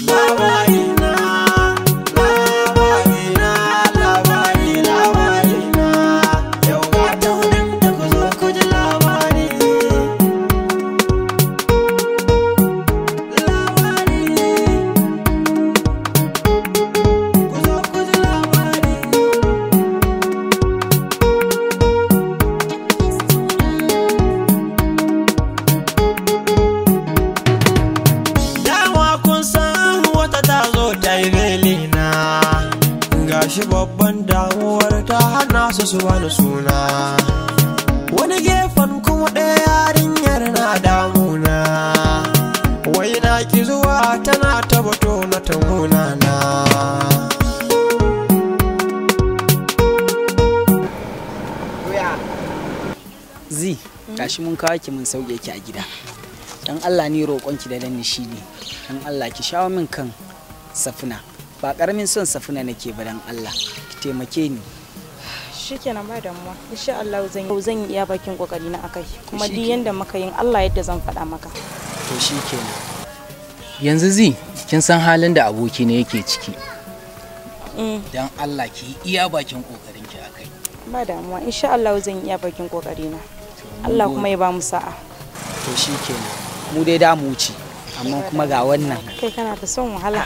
Labarina, labarina, labari, labarina. Yau ga ta hudun ta, ku zo ku ji labari. Labari, ku zo ku ji labari. Dama kun san wata ta zo ta yi belina. Gashi babban damuwar ta hana su su bani suna. Wani gefen kuma ɗaya yarinyar na damuna. Wai na ki zuwa tana ta bato na ta munana. Doya. Zi, gashi mun kawo ki mun sauke ki a gida. Dan Allah ni roƙonki da danni shine. Dan Allah ki shawo min kan Safina. Ba ƙaramin son Safina nake ba, dan Allah. Ki taimake ni. Shikenan, ba damuwa. Insha Allah zan yi iya bakin kokari na akai. Kuma duk Shikenan. yanda muka yin Allah yadda zan faɗa maka. To shikenan. Yanzu Zi, kin san halin da aboki ne yake ciki. Dan Allah ki yi iya bakin kokarin ki akai. Ba damuwa. Insha Allah zan yi iya bakin kokari na. Allah kuma ya ba mu sa'a. To shikenan. Mu dai da mu wuce. Amma kuma ga wannan Kai kana da son wahala.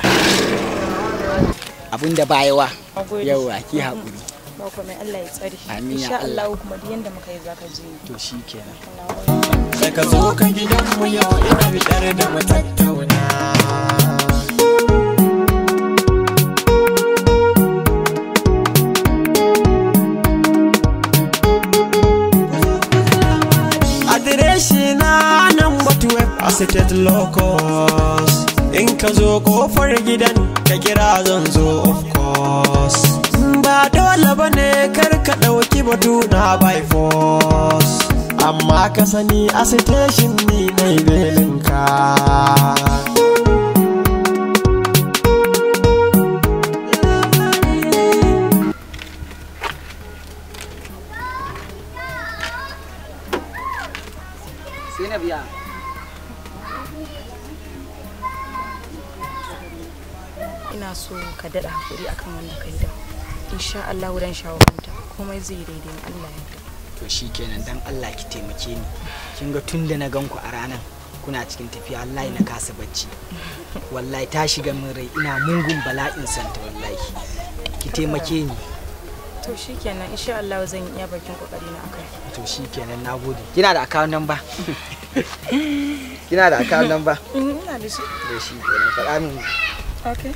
abin da bayawa. Nagode. Yawa, ki haƙuri. Ba komai, Allah ya tsare. Amin ya Insha Allah. Allah kuma duk yanda muka yi zaka ji ni. To shikenan. Sai ka zo ka gidanmu yau, ina bidar da mu tattauna. Adireshi na number 12 a State Locus. In ka zo kofar gidan ka kira, zan zo of course. Ba dole ba ne, kar ka ɗauki batu na by force. Amma ka sani a station ni na belinka. Sai na biya. Ina so ka daɗa hakuri akan wanda kai da. Insha Allah dan shawo kanta. Komai zai yi daidai in Allah ya yarda. To shikenan, dan Allah ki taimake ni. Kin ga tun da na gan ku a ranan kuna cikin tafiya, wallahi na kasa bacci. Wallahi ta shiga min rai, ina mungun bala'in santa wallahi. Ki taimake ni. To shikenan, insha Allah zan yi iya bakin kokari na akai. To shikenan, nagode. Kina da account number? Kina da account number? Ina da shi. To shikenan, faɗa min. Okay.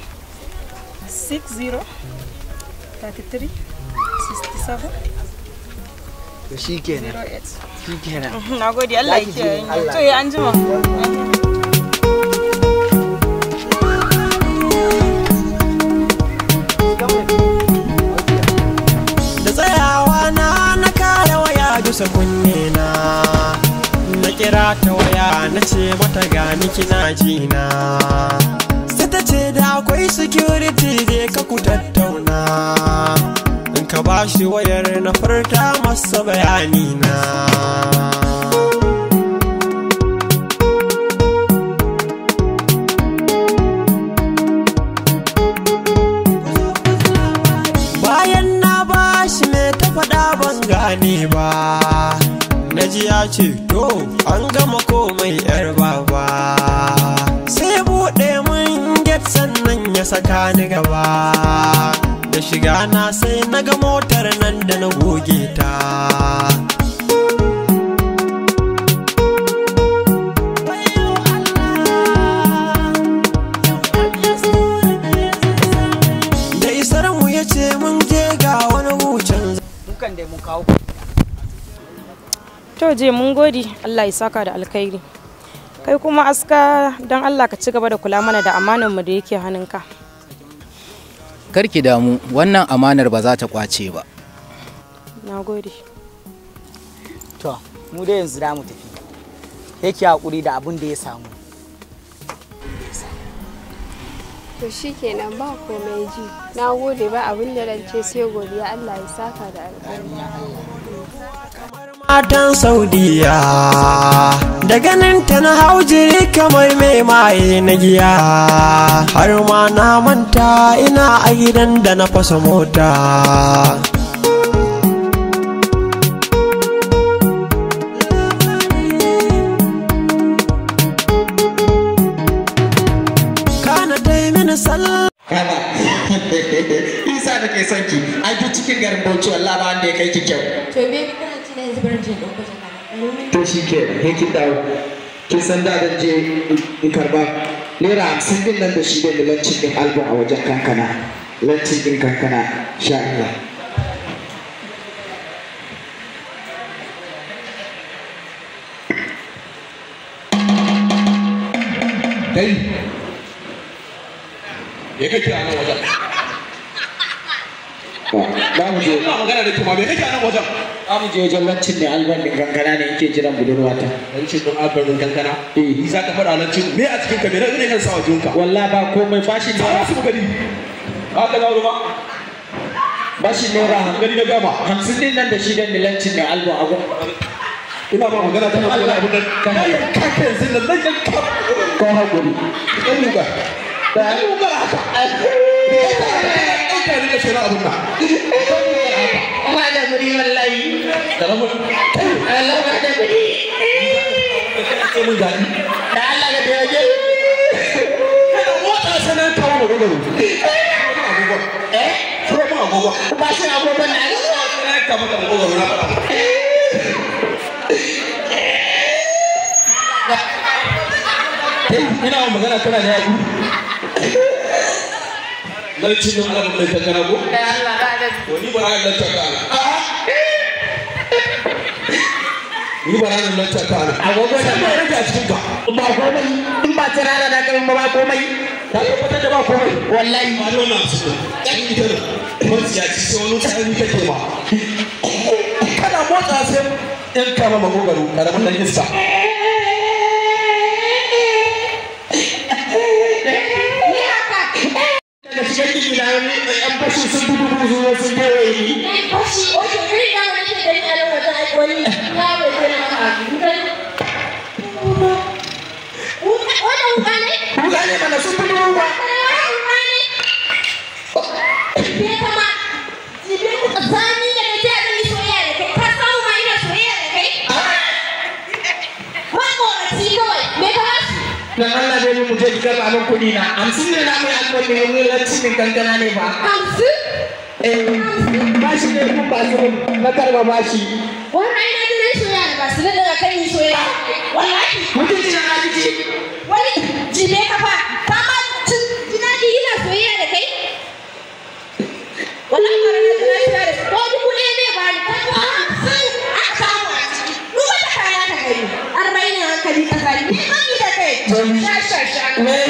60 33 67 To shikenan. 08. Shikenan. Na gode, Allah ya Zaki ji kiyaye. ni, Allah. To ya anjima. Da tsayawa na na kare waya bisa kunne na. Na kira ta waya, na ce mata gani kina ji na. Sai ta ce da akwai security, je ka ku tattauna. In ka bashi wayar na furta masa bayani na. Bayan na bashi me ta faɗa ban gane ba. Na ji ya ce to an gama komai yar baba. Sai buɗe mun gate sannan ya saka ni gaba. Da shiga na sai na ga motar nan da na goge ta. Wayo Allah. Da isar mu ya ce mun je ga wani hucin. Mukan dai mun kawo. To je, mun gode, Allah ya saka da alkhairi. Kai kuma aska, don Allah ka ci gaba da kula mana da amanar mu da yake hannunka. Kar ki damu, wannan amanar ba za ta kwace ba. Na gode. To, mu dai yanzu za mu tafi. Yake hakuri da abin da ya samu. To shikenan, ba komai ji. Na gode, ba abin da rance sai godiya, Allah ya saka da alkhairi. Matan Saudiya. Da ganin ta na hau jiri kamar mai maye na giya. Har ma na manta ina a gidan da na fasa mota. Kana dai mini sallah. Kana isa da ke son ki, ai duk cikin garin Bauchi wallahi ba wanda ya kai ki kyau. To baby kana ci na yanzu barin je in ɗauko jaka. To shi ke he kin dawo. Kin san da zan je in karba naira 50 din nan da shi da lancin din album a wajen kankana. Lancin din kankana sha Allah. Kai, me kake a nan wajen? Za mu je. Ina magana da kuma me kake a nan wajen? Za mu je wajen lancin ne album din kankana ne yake jiran budurwata. Lancin din album din kankana? Eh. Ni za ka faɗa lancin me a cikin ka, me ne kan sa wa jinka? Wallahi ba komai, bashi Tsara naira su mu gani. Ba ka zauro ba. Bashi naira Gani na gama. 50 din nan da shi da lancin ne album a gun. Ina ba magana tana kula abun nan. Kana- Na yanka ka yanzu nan, nan yanka. Ko hakuri. Ɗan luga. Ɗan luga haka. Ɗauka ni ka shira abun nan. Ba da guri wallahi. Karamin. Allah ba da guri. Kai mun gani. Da Allah ka taimake. Kana motsa sai na kawo maganganu. Agogon. Eh? Furo mun agogon. Ba shi agogon na. Na yanka maka maganganu na faɗa. Kai, ina wa magana kana da yaƙi. Lancin din alamun mai kankana ko? Da Allah ba da To ni ba na lanta ka ana. Ni ba na lanta ka ana. Agogon Sai na. ba rage a cikin ka. Ba komai. In ba tsirara na kai ba komai. Ka tabbatar da ba komai. Wallahi. Ba da wannan su. Ɗan ita ne. Matsiyaci sai wani tsari kake ma. Kana motsa sai ɗan kama magogaro karamin ɗan iska. Ni haka. Daga cikin gidi na wani yan fashi sun dubu dubu sun kewaye ni. Fashi. Oke, ni da wani ke gani a nan wajen ai wani ya bai kai maka abu. Wannan wuka ne? Wuka ne mana sun dubu dubu ba. Wannan wuka ne? Ke kama, jibe ku tsami da kai sai a zan yi soyayya da kai. Ka samu ma ina soyayya da kai? Maƙoraci kawai, me ka bashi? Dan Allah dai mu je ki karɓa min kuɗi na. 50 ne na mai album ne wani lancin din kankana ne ba. 50? Eh, bashi ne kun ba su na karɓa bashi. Wannan ai na ji na yi soyayya da basu da kan yi soyayya. Wallahi. Mutunci na arziki. Wani jibe ka fa, ka ma ji daɗi ina soyayya da kai? Wallahi ba na ji na soyayya da ko 1000 zai bani ko 50 aka samu a ciki. Duk wata kaya ta gani, 40 ne hankali tsakani, ni ban yi da kai. Sha sha sha. Wai.